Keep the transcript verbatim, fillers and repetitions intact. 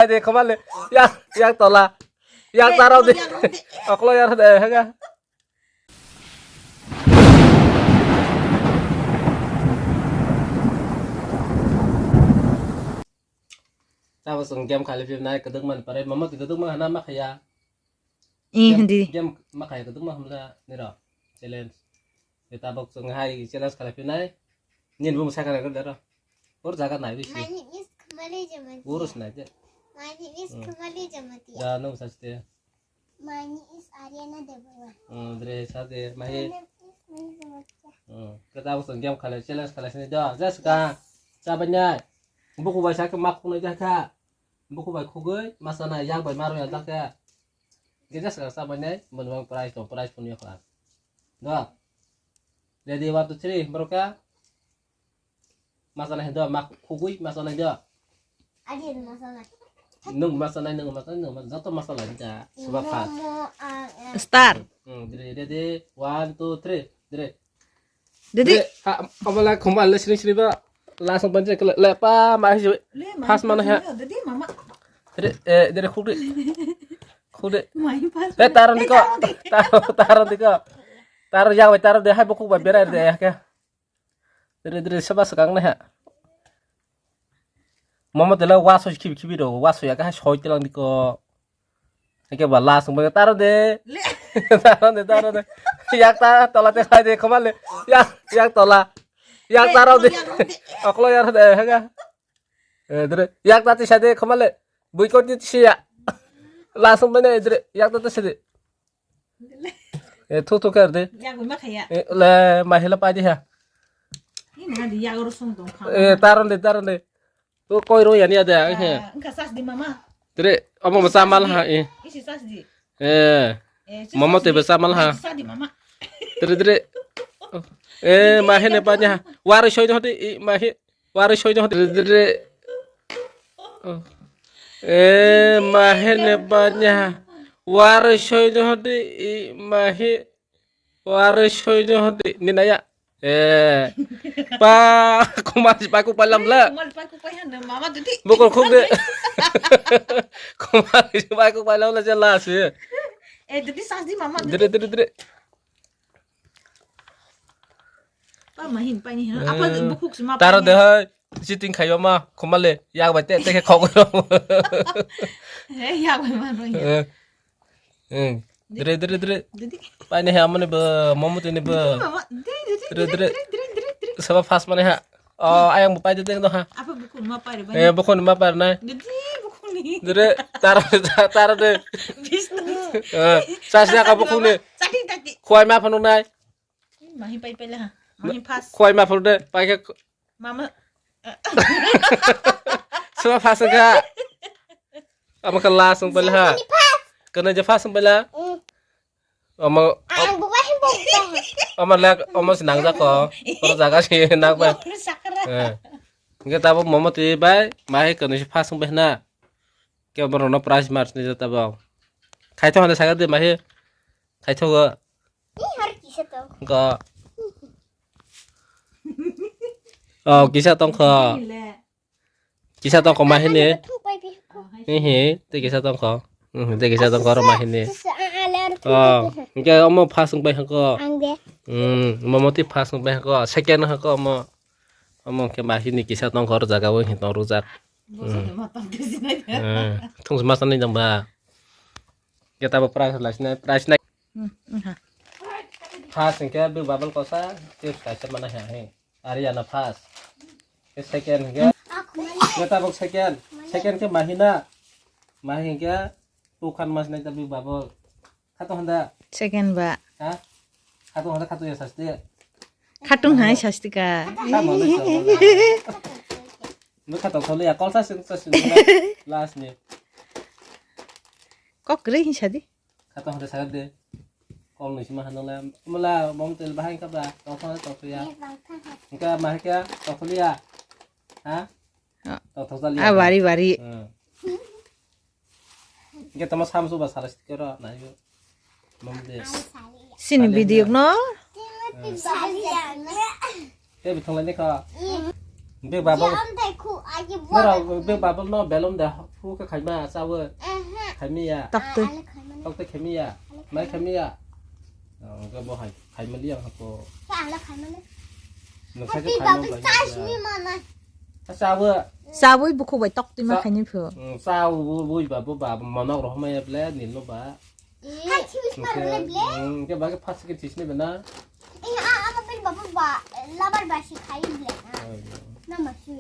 Hai de, khoma le. Yak, yak tola. Yak tarok de. Oklo yar de, hega. Tabok chwng game khalai philnai, kwdwkma ni pare, mama twi kwdwkma hana ma khaya. I Game, hindi. Game ma khaya kwdwkma hamla niro. Challenge. Tabok chwng hai challenge khalai philnai. Nini bumung sakha nai dero. Ur jaga nai bisi. Mani is khumali jamati. Urus nai de. Mani is Hmm. khumali jamati. Da nung saste. Mani is Ariana Deborah. Hmm, dre sa de mahi. My name is Mani Jamatia. Hmm, kata bosong game khalai, challenge khalai sini do. Just ka. Yes. Sa banyai. Buku bai sa ke mak khunai ja kha. Buku bai khugui, masa nai yak bai maro ya da kha. Ge just ka sa banyai, mon bang prize to, prize pun ya kha. Do. Ready, one, two, three, bro ka. Masala hindo, mak khugui masala hindo. Adi masala. Nung masala, nung masala, nung masala, joto masala hindo. Suba kha. Momo, ah, ah. Star. Hmm, dre, dre, dre. One, two, three. Dre. Didi. Dre, ha, amala khumba le sri sri ba. Lasong panche le, le pa ma hi. Le, ma Pas mana ha. Didi, mama. Dre, eh, dre khugui. Khugui. Mai pas. Eh, taron diko. Taron, taron diko. Taron ya, taron de hai bokuk ba berai de ya ke. Dre dre seba swkang naiha. Momo tela waso khibi khibi rw waso ya ka soi telang diko. Eke ba last mo taro de. Le. Taro de, taro de. Yak ta tola te khai de khoma le. Yak, yak tola. Yak Le, taro de. Yak de. Oklo yar de hega. Eh, dre. Yak ta tisa de khoma le. Bui ko ti tisa ya. Last mo ne dre. Yak ta tisa de. Eh, thu thu kar de. Yago ma khaya. Eh, le, ma hela pa di ha. Ni na di yago ro song tong kha. Eh, taron de, taron de. To koi ro yani ada, eh. Ah, engka sas di mama. Dre, omo mo samal ha, eh. Isi sas di. Eh. Eh, si Momo sas te di. Be samal ha. Sas di mama. Dre, dre. Eh, ma hene pa nya. Wari soi no de, eh, ma he. Wari soi no de, de, de. Oh. Eh, ma hene banya. Wari soi no de, i ma he. Wari soi no de, ni naya. Eh. Pa, kumar si paku palam la. Kumar paku payan na mama tadi. Bukul khuk de. Kumar si paku palam la jala si. Eh, tadi sas di mama tadi. Dre, dre, dre. Pa mahin pa ni hino. Apa Eh, bukhuk sima taro pa de ni. Hai. Cheating khayo ma khumale yak bai te te khe khok. He yak bai ma no ya. Eh. Eh. Dire dire dire. Didi. Pa ni ha mane ba momo te ni ba. Mama, di, di, di, Dire, dire, dire. Dire, dire, dire, dire. Saba fast mane ha. Oh, ayang bu pai de deng do ha. Apa bukhuk ma pai re ba? Eh, bukhuk ma pai nai. Didi bukhuk ni. Dire, tar tar de. Bis tu. Eh, sas ya ka bukhuk ni. Tadi tadi. Khuai ma phanu nai. Mahi pai pai la ha. Mahi fast. Khuai ma phanu de, pai khe. Mama. Sima fast ka. Ama ka la sung pai la ha. Kana je fast sung pai la. Mm. Ama, Ang buka him buka. Ama lek, ama sinang jako. Oro jaga si nak pai. Sakra. Eh. Nge tabo momo ti bai, mai kanu si fast sung pai na. Ke boro no prize match ni jata bo. Khai to hande sagar de mahi. Khai to go. Ih, har kisa to. Go. Oh, kisa tong kho. Kisa tong kho mahi ni. Thung pai bi ko. Hi hi, te kisa tong kho. Hmm, te kisa tong kho ro mahi ni. Kisa a a le ar. Oh, ke omo fast sung pai ko. Ang de. Hmm, momo ti fast sung pai ko. Second ha ko omo. Omo ke mahi ni kisa tong kho ro jaga bo hin tong rujak. Bosok Hmm. de matang kisi na ya. Eh, thung mas ni jang ba. Kita bo prize lai sini, prize nai. Hmm, hmm, ha. First hingke Big Bubble kosa, chips kaisa mana ha he. Ariana first. Ke second hingke. Kita bo second. Second ke Mahina. Mahi hingke. Tukhan mas nai ta Big Bubble. Khato handa. Second ba. Ha? Khato handa khato ya sasti. Khatung hai sasti ka. Khato handa sasti. Nukha tongthokliya, kol sa sing, sa sing, last ni. Kok kwrwi hinsa di. Khato hwnkhe sakha de. Kol nwi sima hano le, mula mom tel bahai kha ba, tongthok tongthokya. Hwnkhe ma khe tongthokliya. Ha? Ah. Tongthok jaliya. Ah, bari, bari. Hmm. Hingke tamo samsu ba sala sticker ro nayo. Mom de. Sini video no. Te bithong lai kha. Big Bubble. Nora Big Bubble no balloon de. Pu khe khaima chawo. Khaimiya. Tok twi. Tok twi khaimiya. Mai khaimiya. Ang khe bo hai khaima liya hako. Noksa khe khaima bai. Chawo. Chawi bukhuk bai tok twi ma khaini phu. Chawo bui ba bo ba monok rohmaya ble nil no ba. Hingke bagwi first second thisni bana. Ih, a, ama bil baba ba, labar ba si khai ble. Nama si.